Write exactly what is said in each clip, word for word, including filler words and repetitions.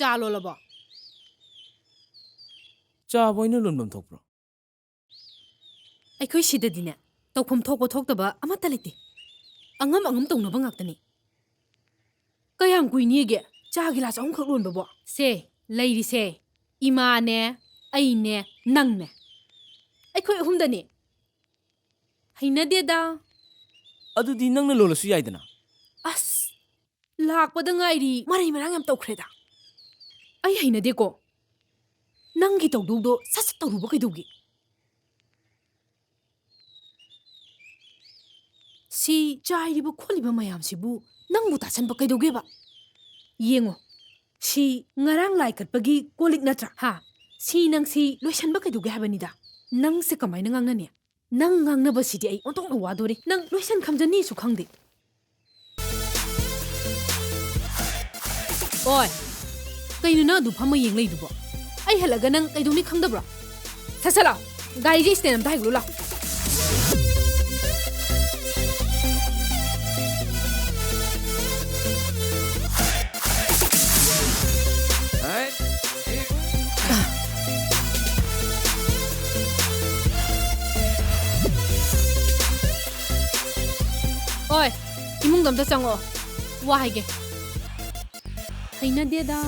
ꯆꯥ ꯂꯣꯜꯂꯕꯣ? ꯆꯥꯕꯨ ꯑꯩꯅ ꯂꯣꯟꯐꯝ ꯊꯣꯛꯄ꯭ꯔꯣ? ꯑꯩꯈꯣꯏ ꯁꯤꯗꯗꯤꯅꯦ, ꯇꯧꯐꯝ ꯊꯣꯛꯄ ꯊꯣꯛꯇꯕ ꯑꯃꯠꯇ ꯂꯩꯇꯦ꯫ ꯑꯉꯝ ꯑꯉꯝ ꯇꯧꯅꯕ ꯉꯥꯛꯇꯅꯤ꯫ ꯀꯌꯥꯝ ꯀꯨꯏꯅꯤꯒꯦ ꯆꯥ ꯒꯤꯂꯥꯁ ꯑꯍꯨꯝꯈꯛ ꯂꯣꯟꯕꯕꯣ? ꯁꯦ, ꯂꯩꯔꯤꯁꯦ ꯏꯃꯥꯅꯦ, ꯑꯩꯅꯦ, ꯅꯪꯅꯦ꯫ ꯑꯩꯈꯣꯏ ꯑꯍꯨꯝꯗꯅꯦ꯫ ꯍꯩꯅꯗꯦꯗ꯫ ꯑꯗꯨꯗꯤ ꯅꯪꯅ ꯂꯣꯜꯂꯁꯨ ꯌꯥꯏꯗꯅ꯫ ꯑꯁ, ꯂꯥꯛꯄꯗ ꯉꯥꯏꯔꯤ, ꯃꯔꯩ ꯃꯔꯥꯡ ꯌꯥꯝ ꯇꯧꯈ꯭ꯔꯦꯗ꯫ ꯑꯩ ꯍꯩꯅꯗꯦꯀꯣ꯫ ꯅꯪꯒꯤ ꯇꯧꯗꯧꯗꯣ ꯁꯠ ꯁꯠ ꯇꯧꯔꯨꯕ ꯀꯩꯗꯧꯒꯦ? ꯁꯤ ꯆꯥꯏꯔꯤꯕ ꯈꯣꯠꯂꯤꯕ ꯃꯌꯥꯝꯁꯤꯕꯨ ꯅꯪꯕꯨ ꯇꯥꯁꯟꯕ ꯀꯩꯗꯧꯒꯦꯕ? ꯌꯦꯡꯉꯣ, ꯁꯤ ꯉꯔꯥꯡ ꯂꯥꯏ ꯀꯠꯄꯒꯤ ꯀꯣꯜ ꯂꯤꯛ ꯅꯠꯇ꯭ꯔꯥ? ꯍꯥ? ꯁꯤ ꯅꯪ ꯁꯤ ꯂꯣꯏꯁꯟꯕ ꯀꯩꯗꯧꯒꯦ ꯍꯥꯏꯕꯅꯤꯗ? ꯅꯪꯁꯦ ꯀꯃꯥꯏꯅ ꯉꯥꯡꯅꯅꯤ? ꯅꯪ ꯉꯥꯡꯅꯕꯁꯤꯗꯤ ꯑꯩ ꯑꯣꯟꯊꯣꯛꯅ ꯋꯥꯗꯣꯔꯤ꯫ ꯅꯪ ꯂꯣꯏꯁꯟ ꯈꯝꯖꯅꯤꯁꯨ ꯈꯪꯗꯦ꯫ ꯑꯣꯏ, ꯀꯩꯅꯣ ꯅꯪ ꯑꯗꯨ ꯐꯝꯃ ꯌꯦꯡ ꯂꯩꯗꯨꯕꯣ? ꯑꯩ ꯍꯜꯂꯒ ꯅꯪ ꯀꯩꯗꯧꯅꯤ ꯈꯪꯗꯕ꯭ꯔꯣ? ꯁꯠ ꯁꯠ ꯂꯥꯎ, ꯒꯥꯔꯤꯁꯦ ꯁ꯭ꯇꯦꯟ ꯑꯝꯇ ꯍꯥꯏꯒꯠꯂꯨ ꯂꯥꯎ꯫ ꯑꯣꯏ, ꯏꯃꯨꯡꯗ ꯑꯝꯇ ꯆꯪꯉꯛꯑꯣ, ꯋꯥ ꯍꯥꯏꯒꯦ꯫ ꯍꯩꯅꯗꯦꯗ꯫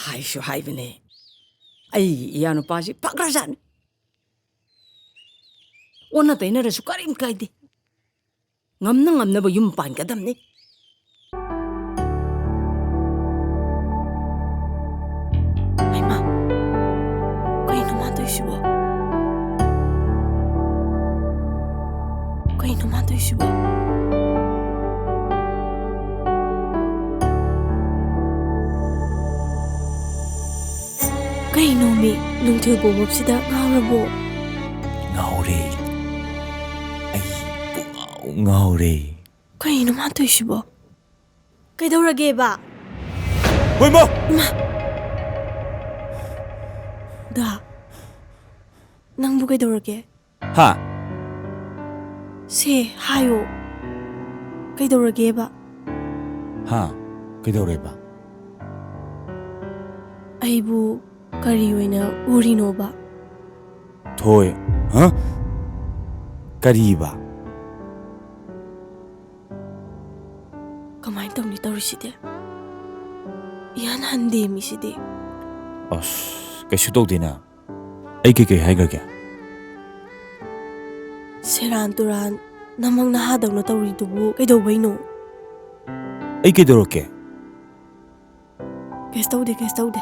ꯍꯥꯏꯁꯨ ꯍꯥꯏꯕꯅꯦ, ꯑꯩꯒꯤ ꯏꯌꯥꯅꯨꯄꯥꯁꯤ ꯐꯈ꯭ꯔꯖꯥꯠꯅꯤ꯫ ꯑꯣꯟꯅ ꯇꯩꯅꯔꯁꯨ ꯀꯔꯤꯝ ꯀꯥꯏꯗꯦ꯫ ꯉꯝꯅ ꯉꯝꯅꯕ ꯌꯨꯝ ꯄꯥꯟꯒꯗꯕꯅꯤ꯫ ꯍꯩꯃꯥ, ꯀꯩꯅꯣ ꯃꯥ ꯇꯧꯏꯁꯤꯕꯣ? ꯀꯩꯅꯣ ꯃꯥ ꯇꯧꯏꯁꯤꯕꯣ? ꯀꯩꯅꯣꯃꯤ, ꯅꯨꯡꯊꯤꯜ ꯄꯨꯝꯕꯁꯤꯗ ꯉꯥꯎꯔꯕꯣ? ꯉꯥꯎꯔꯦ꯫ ꯑꯩ ꯄꯨꯡꯉꯥꯎ ꯉꯥꯎꯔꯦ꯫ ꯀꯩꯅꯣ ꯃꯥ ꯇꯧꯏꯁꯤꯕꯣ? ꯀꯩꯗꯧꯔꯒꯦꯕ? ꯍꯣꯏ, ꯃꯥ! ꯏꯃꯥ! ꯗꯥ, ꯅꯪꯕꯨ ꯀꯩꯗꯧꯔꯒꯦ? ꯍꯥ? ꯁꯦ, ꯍꯥꯏꯌꯣ꯫ ꯀꯩꯗꯧꯔꯒꯦꯕ? ꯍꯥ? ꯀꯩꯗꯧꯔꯦꯕ? ꯑꯩꯕꯨ ꯀꯔꯤ ꯑꯣꯏꯅ ꯎꯔꯤꯅꯣꯕ? ꯊꯣꯏ꯫ ꯍꯥ? ꯀꯔꯤꯕ? ꯀꯃꯥꯏꯅ ꯇꯧꯅꯤ ꯇꯧꯔꯤꯁꯤꯗꯤ? ꯏꯍꯟ ꯍꯟꯗꯦ ꯃꯤꯁꯤꯗꯤ꯫ ꯑꯁ, ꯀꯩꯁꯨ ꯇꯧꯗꯦꯅ꯫ ꯑꯩ ꯀꯩꯀꯩ ꯍꯥꯏꯈ꯭ꯔꯒꯦ? ꯁꯦꯔꯥꯟ ꯇꯨꯔꯥꯟ, ꯅꯃꯪ ꯅꯍꯥꯗꯧꯅ ꯇꯧꯔꯤꯗꯨꯕꯨ ꯀꯩꯗꯧꯕꯩꯅꯣ? ꯑꯩ ꯀꯩꯗꯧꯔꯛꯀꯦ? ꯀꯩꯁꯨ ꯇꯧꯗꯦ, ꯀꯩꯁꯨ ꯇꯧꯗꯦ꯫